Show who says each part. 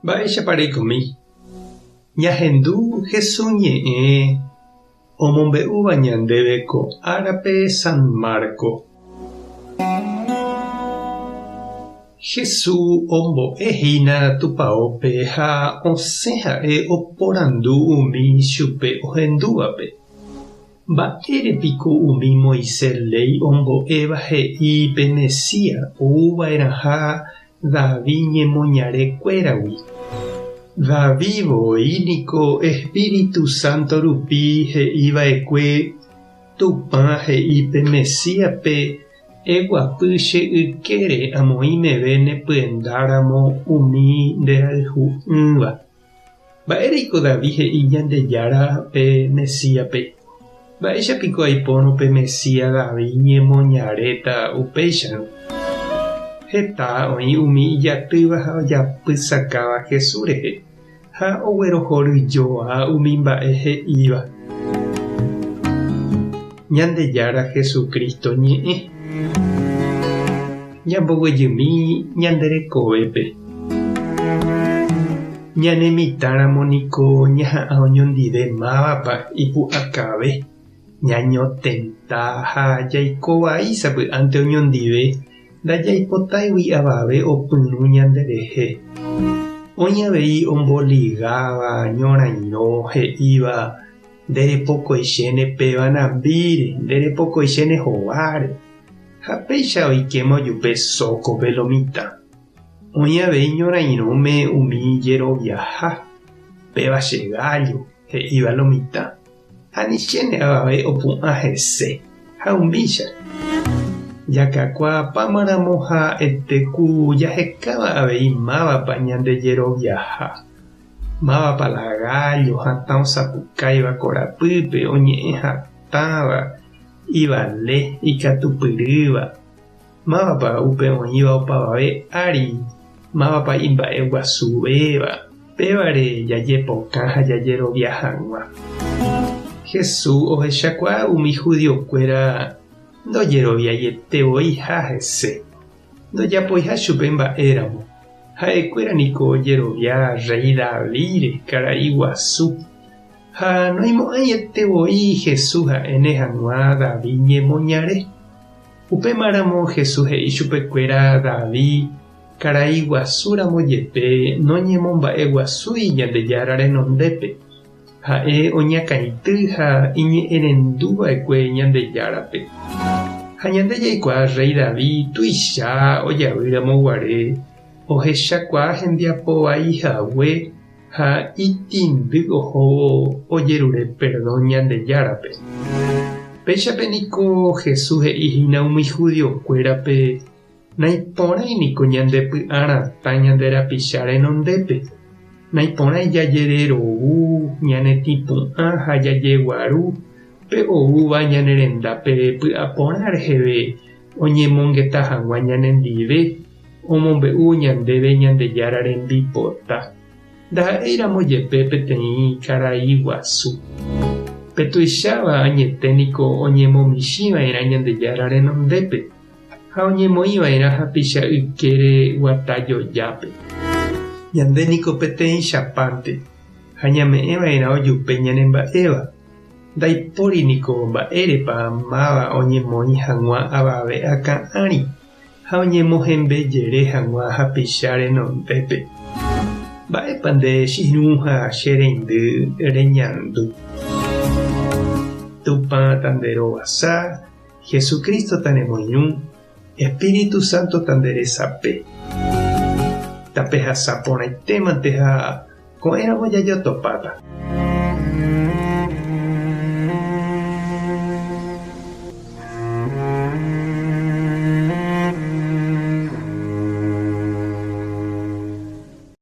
Speaker 1: Mba'éichapa reikomi? Ñahendu Jesús ñe'ẽ omombe'úva ñandéve ko árape San Marco. Jesús ombo'e hína tupaópe ha osẽ ha'e oporandu umi chupe ohendúvape. Mba'ére piko umi Moisés léi ombo'éva he'i pe Mesías ou va'erãha David ñemoñare kuéragui? David voi niko Espíritu Santo rupi he'i va'ekue Tupã he'i pe Mesíaspe Eguapy che ykére amoĩ meve ne pyenda ramo umi nderayhu'ỹva. Mba'éreiko David he'i Ñandejára pe Mesíaspe? Mba'éicha piko aipórõ pe Mesías David ñemoñaréta upéicharõ? Heta oĩ umi ijatýva ha ojapysakáva Jesús rehe ha oguerohoryjoa umi mba'e he'íva. Ñandejára Jesucristo ñe'ẽ. Ñamboguejymi ñande rekovépe. Ñane mitãramo niko ñaha'ã oñondive mávapa ipu'akave, ñañotenta ha jaiko vai sapy'ánte oñondive ndajaipotáigui avave opyrũ ñanderehe. Oĩ avei omboligáva ñorairõ he'íva nderepokoichéne péva nambíre, nderepokoichéne hováre. Ha péicha oikéma ojupe sókope lo mitã. Oĩ avei ñorairõme umi jeroviaha, péva che gállo, he'íva lo mitã, ha ni chéne avave opu'ã hese, ha umícha. Jakakuaapámaramo ha'ete ku jahekáva avei mávapa ñande jeroviaha, mávapa la gállo hatã osapukáiva korapýpe oñe'ẽ hatãva, ivale, ikatupyrýva. Mávapa upe oĩva opavave ári? Mávapa imba'eguasuvéva? Pévare jajepokã ha jajerovia hag̃ua. Jesús ohechakuaa umi judiokuéra ndojeroviaiete voiha hese, ndojapoiha chupe mba'éramo. Ha'ekuéra niko ojerovia rréi Davídre, karai guasu. Ha noimo'ãiete voi Jesús ha'éne hag̃ua David ñemoñare. Upémaramo Jesús he'i chupekuéra David karai guasu ramo jepe noñemomba'eguasúi Ñandejára renondépe, ha'e oñakãity ha iñe'ẽrendu va'ekue Ñandejárape. Ha ñande jaikuaa rréi David tuicha ojavy ramo guare ohechakuaa hembiapo vai hague ha itĩndy ohóvo ojerure perdón Ñandejárape. Péichape niko Jesús he'i hína umi judiokuérape, Naiporãi niko ñande py'a ratã ñande rapicha renondépe, naiporãi jajererovu, ñane tĩpu'ã ha jajeguaru pe oúva ñane rendápe py'aporã reheve oñemongeta hag̃ua ñanendive, omombe'u ñandéve Ñandejára rembipota, ndaha'éiramo jepe peteĩ karai guasu. Pe tuicháva añete niko oñemomichĩva'erã Ñandejára renondépe ha oñemoĩva'erã hapicha ykére guata jojápe. Ñande niko peteĩchapánte ha ñame'ẽva'erã ojupe ñanemba'éva. Ndaipóri niko mba'érepa máva oñemoĩ hag̃ua avave akã ári ha oñemohembe jere hag̃ua hapicha renondépe. Mba'épa nde che irũ ha che reindy reñandu? Tupã tanderovasa, Jesucristo tanemoirũ, Espíritu Santo tanderesape. Tapehasa porãitémante ha ko'ẽramo jajotopáta.